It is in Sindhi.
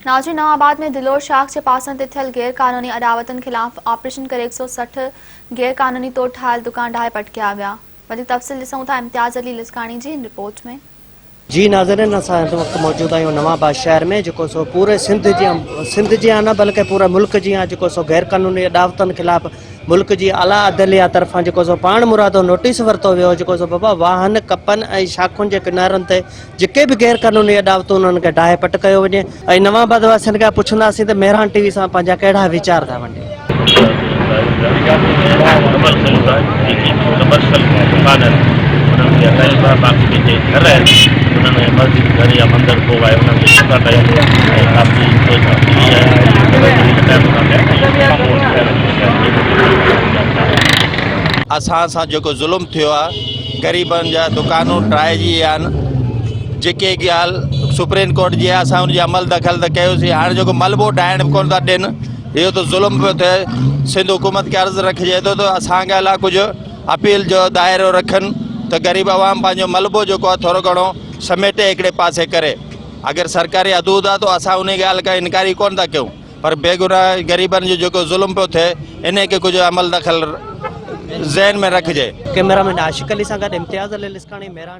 ناظرين نئون آباد ۾ دلور شاخ جي پاسن تي ٿيل غير قانوني اڏاوتن خلاف آپريشن ڪري 160 غير قانوني طور ٺاهيل دڪان ڊاهي پٽ ڪيا ويا. وڌيڪ تفصيل ڏسون ٿا امتياز علي لسڪاڻي جي هن رپورٽ ۾. جي ناظرين اسان هن وقت موجود آهيون نوان آباد شهر ۾ جيڪو سو پوري سنڌ جي سنڌ جيان نه بلڪه پوري ملڪ جيان جيڪو سو غير قانوني اڏاوتن خلاف ملڪ جي اعليٰ عدليه طرفان جيڪو سو پاڻ مرادو نوٽيس ورتو ويو جيڪو سو بابا واهن ڪپن ۽ شاخن جي ڪنارن تي جيڪي به غير قانوني اڏاوتون انهن کي ڊاهي پٽ ڪيو وڃي ۽ نوان آباد واسين کان پڇنداسين ته مهراڻ ٽي وي سان پنهنجا ڪهڙا ويچار ٿا ونڊين. اسان سان جيڪو ظلم ٿيو آ غريبن جا دڪانون ڊاهجي ويا آهن جيڪي ڳالهه سپريم ڪورٽ جي آهي اسان ان جي عمل دخل ته ڪيوسين هاڻي جيڪو ملبو ڊاهڻ به ڪونه ٿا ڏين اهو ته ظلم پيو ٿئي سنڌ حڪومت کي عرض رکجي ٿو ته اسان کي لاء ڪجهه اپيل جو دائرو رکن ته غريب عوام پنهنجو ملبو جيڪو آهي ٿورو گهڻو سميٽي هڪڙي پاسي ڪري اگر سرڪاري حدود آهي ته اسان ان ڳالهه کان انڪار ئي ڪونه ٿا ڪيون پر بيگناهه غريبن جو جيڪو ظلم پيو ٿئي انهي کي ڪجهه عمل دخل ذهن ۾ رکجي. ڪئميرا مين عاشق علي سان گڏ امتياز علي لسڪاڻي، مهراڻ.